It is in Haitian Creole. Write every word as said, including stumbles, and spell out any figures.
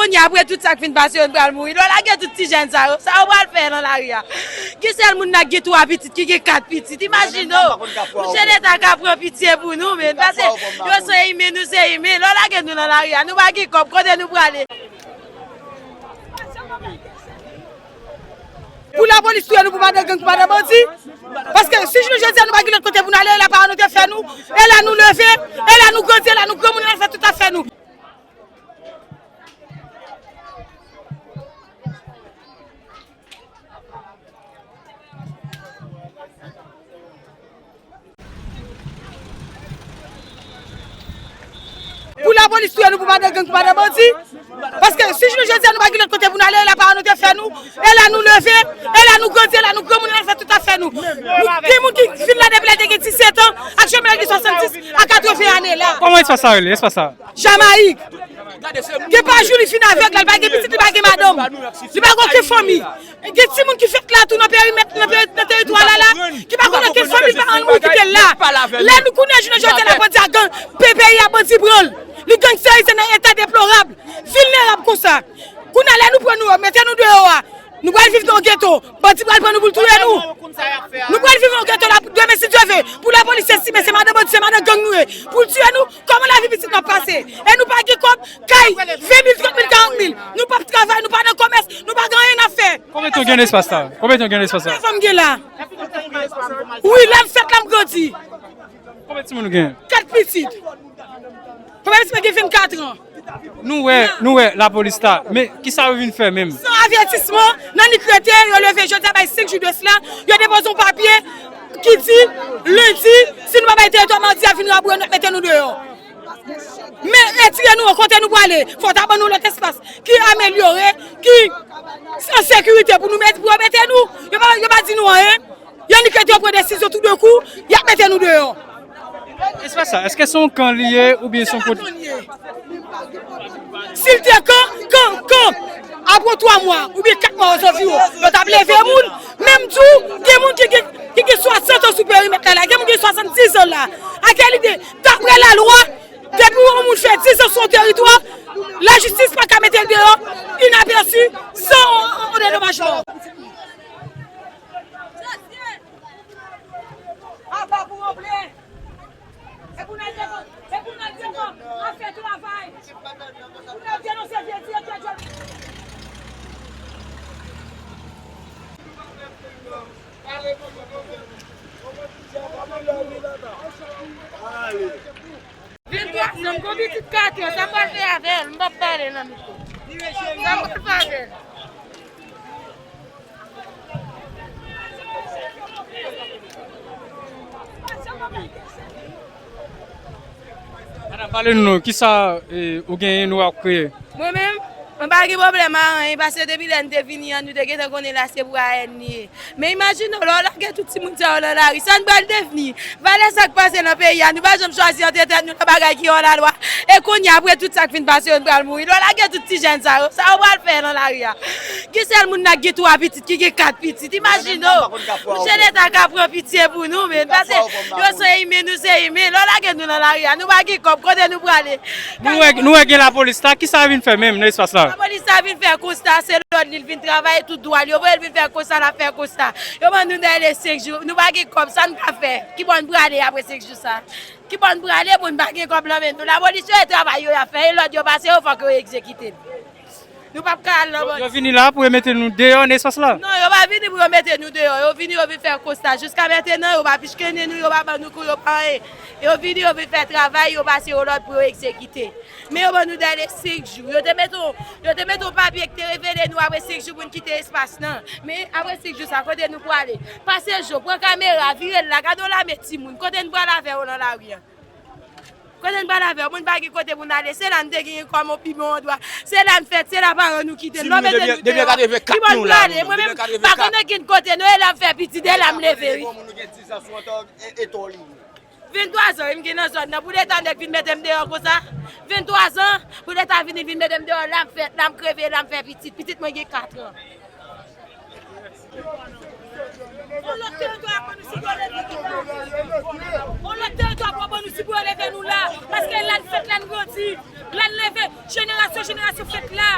Kounye a, apre tout sa k fin pase yo, nou pral mouri. Lè w lage tout ti jèn sa yo, sa yo pral fè nan lari a? Gen sèl moun la ki gen twa pitit, ki gen kat pitit. Imajine w, Monchè, Leta ka pran pitye pou nou, men. Paske yo se imen, nou se imen. Lè w lage nou nan lari a, nou pa gen kòb, kote nou prale? Pou lapolis touye nou pou madan gang, pou madan bandi. Paske si jounen jodi a nou pa gen lòt kote pou n ale, e la paran nou te fè nou, e la nou leve, e la nou grandi, e la nou granmoun, e la nou fè tout afè nou. Pou lapolis touye nou pou madan gang, pou madan bandi. Paske si jounen jodi a nou pa gen lòt kote pou n ale, e la paran nou te fè nou, e la nou leve, e la nou grandi, e la nou granmoun, e la nou fè tout afè nou. Nou, gen moun ki vin la depi lè te gen disèt an, aktyèlman l gen swasannsis a katreven ane la. Kòman espas sa rele? Espas sa? Jamayik. Gen pa jou li fin avèg la, li pa gen pitit, li pa gen madanm. Li pa gen okenn fanmi. Gen timoun ki fèt la tou nan perimèt, nan peri-, nan teritwa la la, ki pa konn okenn fanmi, pa ann moun kite l la. Lè nou konnen jounen jodi a la bandi a gang, pe-, peyi a bandi pran l. Li gangsterize nan eta deplorab, vilnerab konsa. Kounye a lè nou pran nou yo, mete nou deyò a, nou pral viv nan yon geto. Bandi pral pran nou pou l touye nou. Nou pral viv nan yon geto la, demen si Dye vle. Pou lapolis estime se madan bandi, se madan gang nou ye. Pou l touye nou, kòman lavi pitit nou ap pase? E nou pa gen kòb, kay, ven mil, trant mil, karant mil. Nou p ap travay, nou pa nan komès, nou pa gen anyen n ap fè. Konbyen tan w gen nan espas la? Konbyen tan w gen nan espas la? Konbyen fanm gen la? Wi, la m fèt, la m grandi. Konbyen timoun ou gen? Kat pitit. Konbyen pitit mwen gen? Vennkat an. Nou wè, nou wè lapolis la, men kisa yo vin fè menm? San avètisman, nan nik rete, yo leve jodi a bay senk jou de sila, yo depoze yon papye ki di, lendi, si nou pa bay teritwa, madi a vin rabouye nou, mete nou deyò. Men retire nou kote nou prale, fò w ta ban nou lòt espas ki amelyore, ki an sekirite pou nou met, pou yo mete nou. Yo pa, yo pa di nou anyen. Yo nik rete yo pran desizyon toudenkou, y ap mete nou deyò. Espas sa, èske se yon kan li ye oubyen se yon kote? Si l te kan, kan, kan, apre twa mwa oubyen kat mwa ozoviwon, yo t ap leve moun. Menm tou, gen moun ki gen, ki gen swasant an sou perimèt la, la, gen moun ki gen swasanndis an la. Ak lide, daprè lalwa, depi yon moun fè diz an sou yon teritwa, lajistis pa ka mete l deyò inapèsi san yon, yon, yon dedomajman. Apa pou ranble. E pou n al devan, e pou n al devan afè travay. Pou n al denonse vye direktè djòl. Ventwa zan, m gon pitit kat an, sa m pral fè avè l? M p ap pale nan mikwo. Sa m pral fè avè l? Madanm, pale nou non, kisa, eh, ou genyen nou ap kreye? Mwen menm, mwen pa gen pwoblèm a anyen, paske depi lè n te vini an, nou te gentan konnen la se pou A N ni ye. Men imajine w, lè w lage tout timoun sa yo nan lari, sa n pral devni? Valè sa k pase nan peyi a, nou pa janm chwazi antre tèt nou nan bagay ki hors la loi. E kounye a, apre tout sa k fin pase yo, n pral mouri. Lè w lage tout ti jèn sa yo, sa yo pral fè nan lari a? Gen sèl moun la ki gen twa pitit, ki gen kat pitit. Imajine w, Monchè, Leta ka pran pitye pou nou, men. Paske yo se imen, nou se imen. Lè w lage nou nan lari a, nou pa gen kòb, kote nou prale? Nou wè, nou wè gen lapolis la, kisa l vin fè menm nan espas la? Lapolis la vin fè konsta, se lòd li, l vin travay tout dwa l. Yo voye l vin fè konsta, l ap fè konsta. Yo ban nou dèle senk jou, nou pa gen kòb, sa n ka fè? Ki bò n prale apre senk jou sa? Ki bò n prale pou n pa gen kòb nan men nou? Lapolis yo e travay yo y ap fè, e lòd yo pase yo, fòk yo egzekite l. Nou p ap ka al nan bandi. Yo vini la pou yo mete nou deyò nan espas la? Non, yo pa vini pou yo mete nou deyò. Yo vini, yo vin fè konsta. Jiska mentenan, yo pa pichkennen nou, yo pa ban nou kou, yo pa anyen. Yo vini, yo vin fè travay, yo pase yo lòd pou yo egzekite. Men yo ban nou dèle senk jou. Yo te mete, yo te mete yon papye ki te revele nou apre senk jou pou n kite espas lan. Men apre senk jou sa, kote nou prale? Pase jo, pran kamera, vire l la, gade yon lame timoun. Kote n prale avè yo nan lari a? Kote n pral avè w? Moun pa gen kote pou n ale. Se la n te genyen kòm yon pi bon andwa. Se la n fèt, se la paran nou kite n. Lè w mete nou deyò, ki bò n prale? Mwen menm, m pa konn okenn kote non, e la m fè pitit, e la m leve, wi. Ventwa zan, wi, m gen nan zòn nan. Pou leta nèg vin mete m deyò konsa? Ventwa zan, pou leta vini, vin mete m deyò, la m fèt, la m kreve, la m fè pitit. Pitit mwen gen kat an. On lòt teritwa ap ban nou si pou yo leve nou la. On lòt teritwa pou yo ban nou si pou yo leve nou la. Paske la n fèt, la n grandi, la n leve, jenerasyon, jenerasyon fèt la.